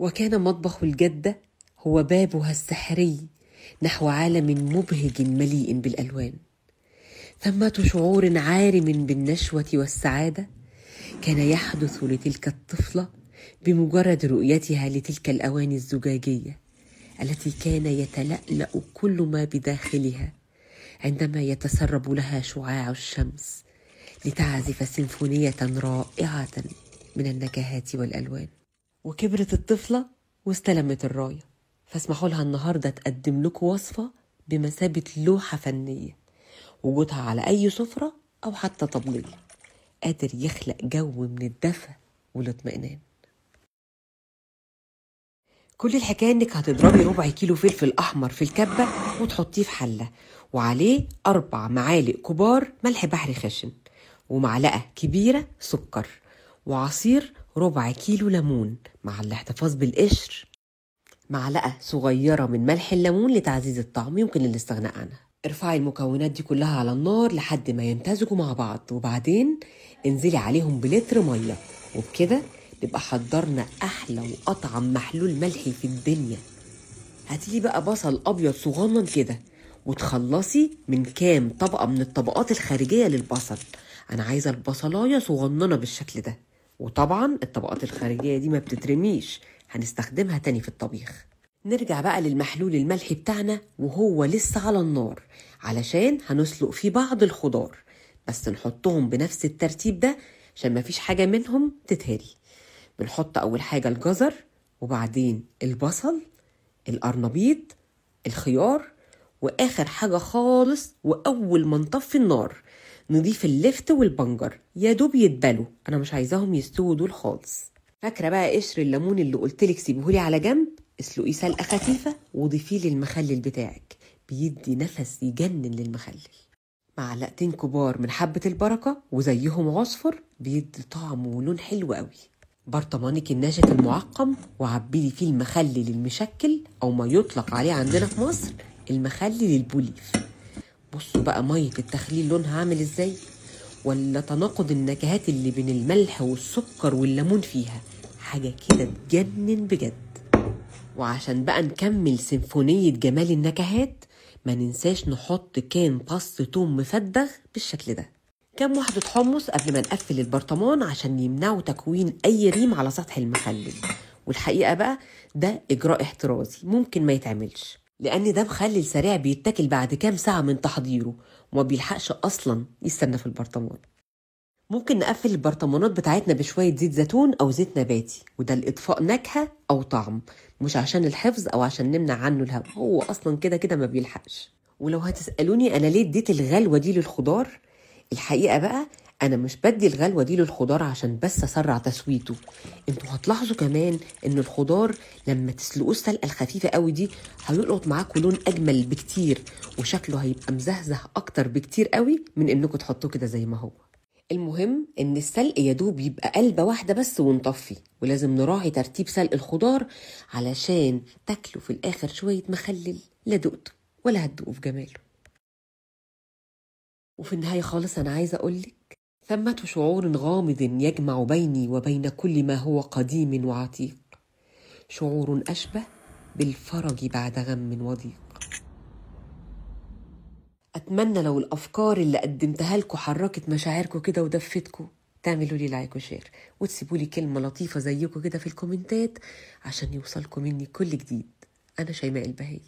وكان مطبخ الجدة هو بابها السحري نحو عالم مبهج مليء بالألوان. ثمة شعور عارم بالنشوة والسعادة كان يحدث لتلك الطفلة بمجرد رؤيتها لتلك الأواني الزجاجية التي كان يتلألأ كل ما بداخلها عندما يتسرب لها شعاع الشمس لتعزف سيمفونية رائعة من النكهات والألوان. وكبرت الطفلة واستلمت الراية، فاسمحوا لها النهاردة تقدم لكم وصفة بمثابة لوحة فنية وجودها على أي سفرة أو حتى طبلية قادر يخلق جو من الدفء والاطمئنان. كل الحكاية انك هتضربي ربع كيلو فلفل احمر في الكبة وتحطيه في حلة، وعليه 4 معالق كبار ملح بحري خشن، ومعلقة كبيرة سكر، وعصير ربع كيلو ليمون مع الاحتفاظ بالقشر، معلقة صغيرة من ملح الليمون لتعزيز الطعم يمكن الاستغناء عنها. ارفعي المكونات دي كلها على النار لحد ما يمتزجوا مع بعض، وبعدين انزلي عليهم بلتر مية، وبكده نبقى حضرنا احلى واطعم محلول ملحي في الدنيا. هاتيلي بقى بصل ابيض صغنن كده وتخلصي من كام طبقه من الطبقات الخارجية للبصل. انا عايزه البصلايه صغننه بالشكل ده، وطبعا الطبقات الخارجية دي ما بتترميش، هنستخدمها تاني في الطبيخ. نرجع بقى للمحلول الملحي بتاعنا وهو لسه على النار، علشان هنسلق فيه بعض الخضار، بس نحطهم بنفس الترتيب ده عشان ما فيش حاجة منهم تتهري. بنحط أول حاجة الجزر، وبعدين البصل، القرنبيط، الخيار، وآخر حاجة خالص وأول ما نطفي النار نضيف اللفت والبنجر، يا دوب يتبلوا، أنا مش عايزاهم يستووا دول خالص. فاكرة بقى قشر الليمون اللي قلتلك سيبهولي على جنب؟ اسلقيه سلقة خفيفة وضيفيه للمخلل بتاعك، بيدي نفس يجنن للمخلل. معلقتين كبار من حبة البركة وزيهم عصفر، بيدي طعم ولون حلو قوي. برطمانك الناشف المعقم وعبيلي فيه المخلل المشكل او ما يطلق عليه عندنا في مصر المخلل البوليف. بصوا بقى مية التخليل لونها عامل ازاي، ولا تناقض النكهات اللي بين الملح والسكر والليمون فيها، حاجة كده تجنن بجد. وعشان بقى نكمل سيمفونية جمال النكهات ما ننساش نحط كام فص توم مفدغ بالشكل ده، كام واحدة حمص قبل ما نقفل البرطمان عشان يمنعوا تكوين أي ريم على سطح المخلل. والحقيقة بقى ده إجراء احترازي ممكن ما يتعملش، لأن ده مخلل سريع بيتاكل بعد كام ساعة من تحضيره وما بيلحقش أصلا يستنى في البرطمان. ممكن نقفل البرطمانات بتاعتنا بشوية زيت زيتون أو زيت نباتي، وده لإضفاء نكهة أو طعم، مش عشان الحفظ أو عشان نمنع عنه الهواء، هو أصلا كده كده ما بيلحقش. ولو هتسألوني أنا ليه اديت الغلوة دي للخضار، الحقيقة بقى أنا مش بدي الغلوة دي للخضار عشان بس أسرع تسويته. انتوا هتلاحظوا كمان إن الخضار لما تسلقوه السلقة الخفيفة قوي دي هيلقط معاكم لون أجمل بكتير، وشكله هيبقى مزهزه أكتر بكتير قوي من إنكم تحطوه كده زي ما هو. المهم إن السلق يدوب يبقى قلبة واحدة بس ونطفي، ولازم نراعي ترتيب سلق الخضار علشان تاكلوا في الآخر شوية مخلل لا دقته ولا هتدوقوا في جماله. وفي النهاية خالص أنا عايزة أقولك ثمة شعور غامض يجمع بيني وبين كل ما هو قديم وعتيق، شعور أشبه بالفرج بعد غم وضيق. أتمنى لو الأفكار اللي قدمتها لكم حركت مشاعركم كده ودفتكم، تعملوا لي like و share وتسيبوا لي كلمة لطيفة زيكم كده في الكومنتات عشان يوصلكم مني كل جديد. أنا شيماء البهي.